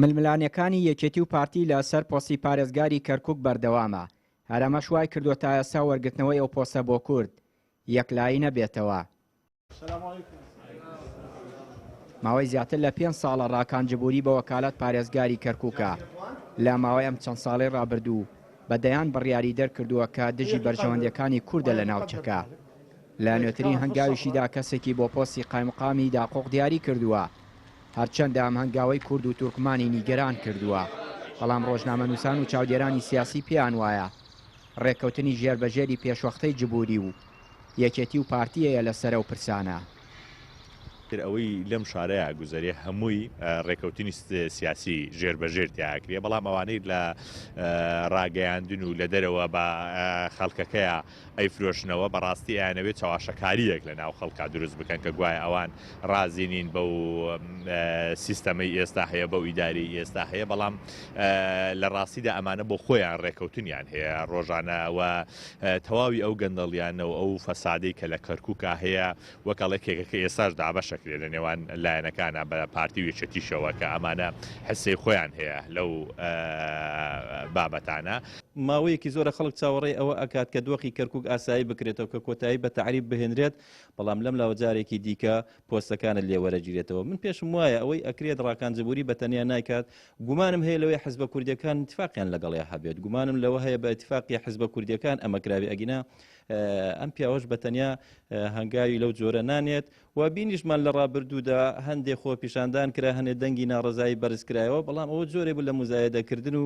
ململانێکانی یەکێتی و پارتی لە سەر پۆستی پارێزگاری کەرکوک بەردەوامە، هەر ئەمەش وای کردووە تا ئێستا وەرگرتنەوەی ئەو پۆستە بۆ کورد یەکلایی نەبێتەوە. ماوەی زیاتر لە پێنج ساڵە ڕاکان جبوری بە وەکالەت پارێزگاری کەرکوکە، لە ماوەی ئەم چەند ساڵەی ڕابردوو بە دەیان بڕیاری دەرکردووە کە دژی بەرژەوەندیەکانی کوردە لە ناوچەکە. لە نوێترین هەنگاویشیدا کەسێکی بۆ پۆستی قایمقامی داقوق دیاری کردووە، هەرچەندە ئەم هەنگاوەی کورد و تورکمانی نیگەران کردووە، بەڵام ڕۆژنامەنووسان و چاودێرانی سیاسی پێیان وایە ڕێککەوتنی ژێربەژێری پێشوەختەی جبوری و یەکێتی و پارتییەیە لەسەر ئەو پرسانە. ئەوەی لەم شارەیا گوزەرێ هەمووی ڕێکەوتنی سیاسی ژێر بە ژێر تیا ئەکرێ، بەڵام ئەوانەی لە ڕاگەیاندن و لە دەرەوە بە خەڵکەکەیا ئەیفرۆشنەوە، بەڕاستی ئەیانەوێت چەواشەکارییەک لە ناو خەڵکا دروست بکەن کە گوایە ئەوان ڕازی نین بەو سیستەمەی ئێستا هەیە، بەو ئیدارەی ئێستا هەیە، بەڵام لە ڕاستیدا ئەمانە بۆ خۆیان ڕێکەوتنیان هەیە ڕۆژانە و تەواوی ئەو گەندەڵیانە و ئەو فەسادەی کە لە کەرکوکا هەیە وەک ئەڵێ کێکەکە ئێستاش دابەشەکرێ لە نێوان لایەنەکانا بە پارتی و یەکێتیشەوە کە ئەمانە حسەی خۆیان هەیە لەو بابەتانە. ماوەیەکی زۆرە خەڵک چاوەڕێی ئەوە ئەکات کە دۆخی کەرکوک ئاسایی بکرێتەوە کە کۆتایی بە تەعریب بهێنرێت، بەڵام لەم لاوە جارێکی دیکە پۆستەکانت لێ وەرەگیرێتەوە. من پێشم وایە ئەوەی ئەکرێت ڕاکان جبوری بە تەنیا نایکات، گومانم هەیە لەوەی حزبە کوردیەکان ئیتفاقیان لەگەڵیا هەبێت، گومانم لەوە هەیە بە ئیتفاقی حزبە کوردیەکان ئەمە کرابێ ئەگینا ئەم پیاوەش بە تەنیا هەنگاوی لەو جۆرە نانێت و بینیشمان لە ڕابردوودا هەندێک خۆپیشاندان کرا هەنێ دەنگی ناڕەزایی بەرز کرایەوە بەڵام ئەوە جۆرێ بوو لە مزایدەکردن و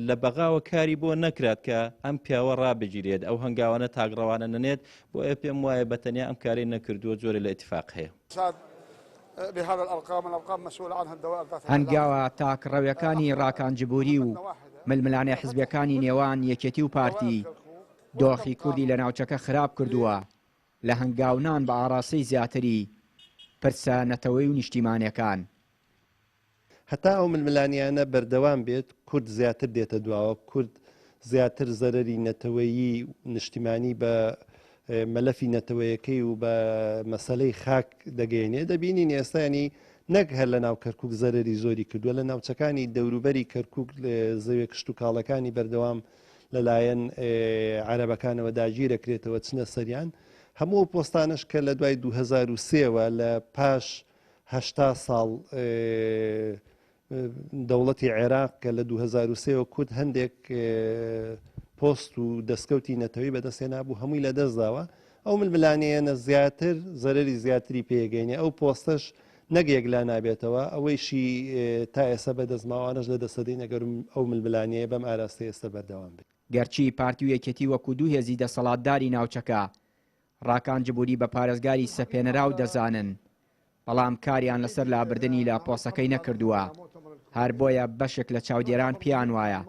لە بەغاوە کاری بۆ نەکرات کە ئەم پیاوە ڕابگیرێت ئەو هەنگاوانە تاکڕەوانە نەنێت بۆیە پێم وایە بە تەنیا ئەم کارەی نەکردووە جۆرێ لە ئیتفاق هەیە. هەنگاوە تاکڕەوێکانی ڕاکان جبوری و ململانێ حزبیەکانی نێوان یەکێتی و پارتی دۆخی کوردی لە ناوچەکە خراپ کردووە لە هەنگاونان بە ئاڕاستەی زیاتری پرسە نەتەوەی و نیشتیمانیەکان. هەتا ئەو ململانێیانە بەردەوام بێت، کورد زیاتر دێتە دواوە، کورد زیاتر زەرەری نەتەوەیی و نیشتیمانی بە مەلەفی نەتەوەیەکەی و بە مەسەلەی خاک دەگەیەنێ. دەبینین ئێستا یانی نەک هەر لە ناو کەرکوک زەرەری زۆری کردووە، لە ناوچەکانی دەوروبەری کەرکوک زەویە کشتوکاڵەکانی بەردەوام لەلایەن عەرەبەکانەوە داگیرەکرێتەوە چنە سەریان. هەموو ئەو پۆستانەش کە لە دوای 2003 وە لە پاش 80 ساڵ دەوڵەتی عێراق کە لە 2003 وە کورد هەندێک پۆست و دەستکەوتی نەتەوەی بەدەستهێنابوو هەمووی لەدەستداوە ئەو ململانێیەنە زیاتر زەرەری زیاتری پێگەینێ ئەو پۆستەش نەک یەکلا نابێتەوە ئەوەیشی تا ئێستا بەدەست ماوانەش لە دەستەدەین ئەگەر ئەو ململانێیە بەم ئاراستەی ئێستا بەردەوام بێت. گەرچی پارتی و یەکێتی وەکو دوو هێزی دەسەڵاتداری ناوچەکە ڕاکان جبوری بە پارێزگاری سەپێنراو دەزانن، بەڵام کاریان لەسەر لابردنی لە پۆستەکەی نەکردووە، هەر بۆیە بەشێک لە چاودێران پێیان وایە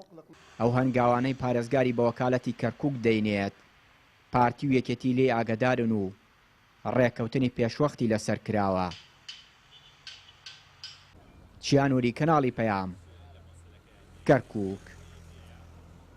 ئەو هەنگاوانەی پارێزگاری بە وەکالەتی کەرکوک دەینێت پارتی و یەکێتی لێی ئاگەدارن و ڕێککەوتنی پێشوەختی لەسەر کراوە. چیا نوری، کەناڵی پەیام، کەرکوک.